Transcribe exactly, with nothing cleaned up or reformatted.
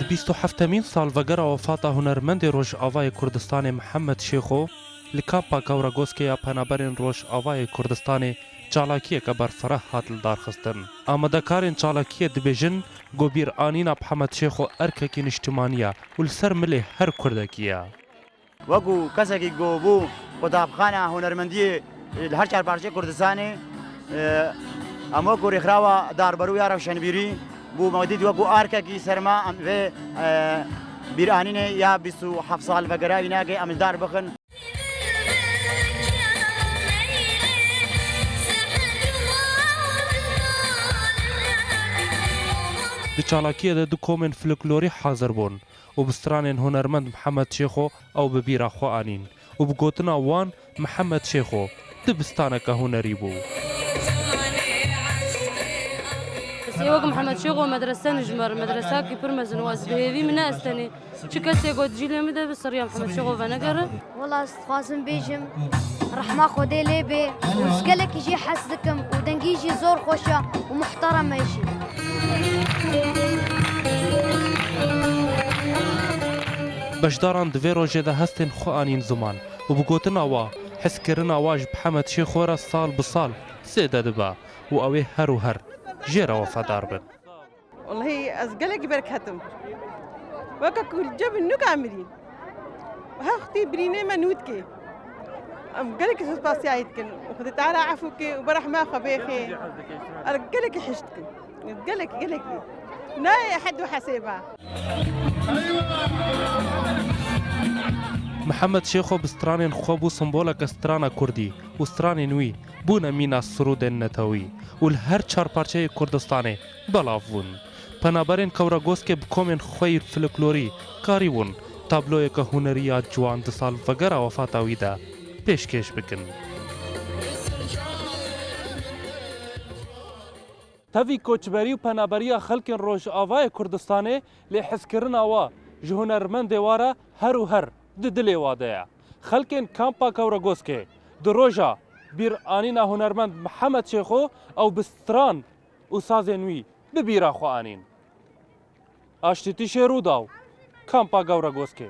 Bîst û heftemîn salvegera wefata hunermendê Rojavayê Kurdistanê Mihemed Şêxo li kampa Kewregoskê ya Penaberên Rojavayê Kurdistanê çalakiyeke berfireh hat lidarxistin. Amadekarên çalakiyê dibêjin ku bîranîna Mihemed Şêxo erkekî niştimanî ye û li ser milê her Kurdekî ye. Wekû kesekî ku bû qutabxana hunermendiyê li her çar parçeyê Kurdistanê, e, em wekû rêxirawa darberû ya rewşenbîrî bû, me dît wekû arkekî ser me, em vê, e, bîranînê ya bîst û heft sal vegera wî nake em li dar bixin. Di çalakiyê de du komên folklorî hazir bûn û bi stranên hunermend Mihemed Şêxo ew bi bîra xwe anîn û bi gotina wan Mihemed Şêxo dibistaneke hunerî bû. Ez ê wek Mihemed Şêxo medrese nijmer, medresakî pir mezin û ez bi hêvî min ne ez tenê. Çi kesê got cîlê min de bi siriya Mihemed Şêxo venegere. Wela ez dixwazim bêjim, rehma Xwedê lê bê û ez gelekî jî hez dikim û dengî jî zor xweş e û muhterem e jî. Beşdaran di vê rojê de hestên xwe anîn ziman û bi gotina wa, hezkirina wa ji Mihemed Şêxo re sal bi sal zêde dibe û ew ê her û her jê re wefadar bin. Wellehî ez gelekî berketim. Weke ku li cem nûka mirî. Her xwitî birînê me nû dike. Em gelekî spasiyayî dikin. Xwedê Teala efû ke û bi rehma xwe bêxê. Ez gelekî hiş dikim. Gelekî, gelekî. Nayê hed û hesêba. Mihemed Şêxo bi stranên xwe bû simboleke strana kurdî û stranên wî bûne mîna sirûdên netewî û li her çar parçeyê Kurdistanê belav bûn. Penaberên Kewregoskê bi komên xwe yî folklorî karîbûn tabloyeke hunerî ya ciwan di salvegera wefata wî de pêşkêş bikin. Tevî koçberî û penaberiya xelkên Rojavayê Kurdistanê lê hezkirina wa ji hunermendê wa re her û her di dilê wa de ye. Xelkên Kampa Kewregoskê di roja bîranîna hunermend Mihemed Şêxo ew bi stran û sazên wî bi bîra xwe anîn. Aştîtîşê Rûdaw, Kampa Gewregoskê.